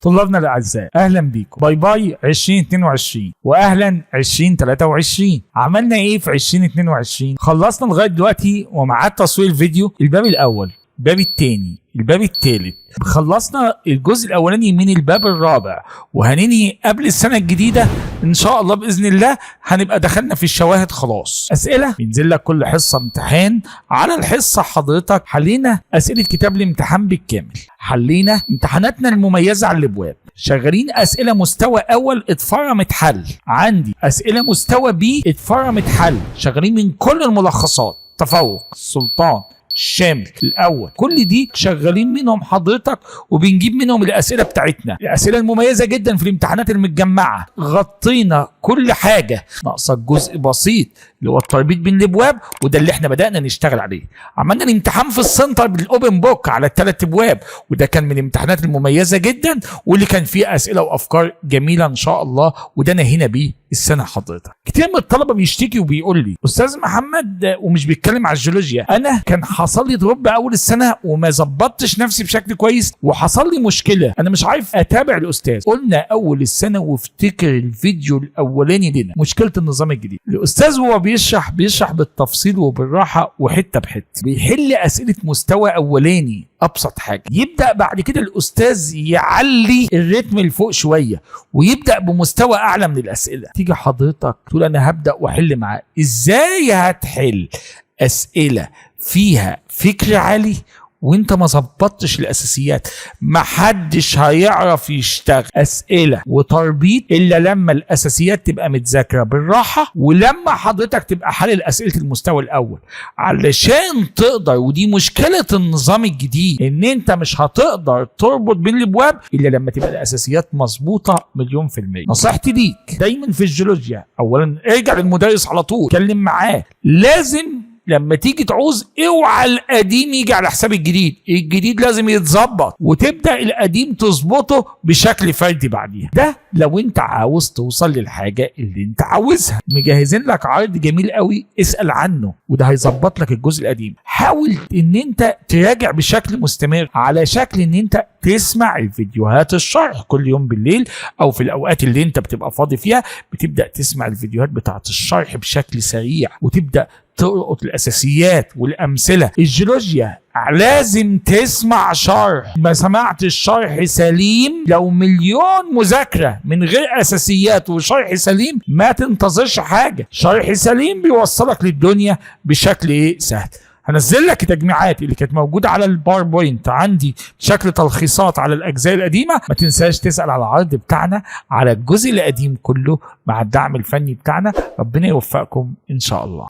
طلابنا الاعزاء، اهلا بيكم. bye bye 2022 واهلا 2023. عملنا ايه في 2022؟ خلصنا لغاية دلوقتي ومعاد تصوير الفيديو الباب الاول، الباب الثاني، الباب الثالث. خلصنا الجزء الاولاني من الباب الرابع، وهننهي قبل السنة الجديدة ان شاء الله. باذن الله هنبقى دخلنا في الشواهد خلاص. اسئلة بينزل لك كل حصه، امتحان على الحصه. حضرتك حلينا اسئلة كتاب الامتحان بالكامل، حلينا امتحاناتنا المميزة على الابواب، شغالين اسئلة مستوى اول اتفرمت حل، عندي اسئلة مستوى B اتفرمت حل، شغالين من كل الملخصات، تفوق، سلطان، الشامل، الاول، كل دي شغالين منهم حضرتك وبنجيب منهم الاسئلة بتاعتنا، الاسئلة المميزة جدا في الامتحانات المتجمعه. غطينا كل حاجه، ناقصك جزء بسيط اللي هو التربيط بين الابواب، وده اللي احنا بدانا نشتغل عليه. عملنا الامتحان في السنتر بال open book على الثلاث ابواب، وده كان من الامتحانات المميزة جدا واللي كان فيه اسئلة وافكار جميلة ان شاء الله، وده نهينا بيه السنه. حضرتك كتير من الطلبة بيشتكي وبيقول لي: استاذ محمد، ومش بيتكلم على الجيولوجيا، انا كان حصل لي drop اول السنة وما ظبطتش نفسي بشكل كويس وحصل لي مشكله، انا مش عارف اتابع الاستاذ. قلنا اول السنه، وافتكر الفيديو الاولاني لنا، مشكلة النظام الجديد، الاستاذ وهو بيشرح بيشرح بالتفصيل وبالراحه وحتة بحته، بيحل اسئلة مستوى اولاني ابسط حاجه. يبدا بعد كده الاستاذ يعلي الريتم لفوق شوية ويبدا بمستوى اعلى من الاسئله. تيجي حضرتك تقول انا هبدا واحل معاه، ازاي هتحل اسئلة فيها فكر عالي وانت ما ظبطتش الاساسيات؟ محدش هيعرف يشتغل اسئلة وتربيط الا لما الاساسيات تبقى متذاكره بالراحه، ولما حضرتك تبقى حلل اسئلة المستوى الاول علشان تقدر. ودي مشكلة النظام الجديد، ان انت مش هتقدر تربط بين الابواب الا لما تبقى الاساسيات مظبوطة مليون في المية. نصيحتي ليك دايما في الجيولوجيا، اولا ارجع للمدرس على طول، اتكلم معاه. لازم لما تيجي تعوز، اوعى القديم يجي على حساب الجديد، الجديد لازم يتظبط وتبدا القديم تظبطه بشكل فردي بعديها. ده لو انت عاوز توصل للحاجة اللي انت عاوزها. مجهزين لك عرض جميل قوي، اسال عنه، وده هيظبط لك الجزء القديم. حاول ان انت تراجع بشكل مستمر على شكل ان انت تسمع الفيديوهات الشرح كل يوم بالليل او في الاوقات اللي انت بتبقى فاضي فيها، بتبدا تسمع الفيديوهات بتاعت الشرح بشكل سريع وتبدا تلقط الاساسيات والامثله. الجيولوجيا لازم تسمع شرح، ما سمعت الشرح سليم، لو مليون مذاكرة من غير اساسيات وشرح سليم ما تنتظرش حاجه. شرح سليم بيوصلك للدنيا بشكل ايه؟ سهل. هنزل لك التجميعات اللي كانت موجودة على ال PowerPoint عندي بشكل تلخيصات على الاجزاء القديمه. ما تنساش تسال على العرض بتاعنا على الجزء القديم كله مع الدعم الفني بتاعنا. ربنا يوفقكم ان شاء الله.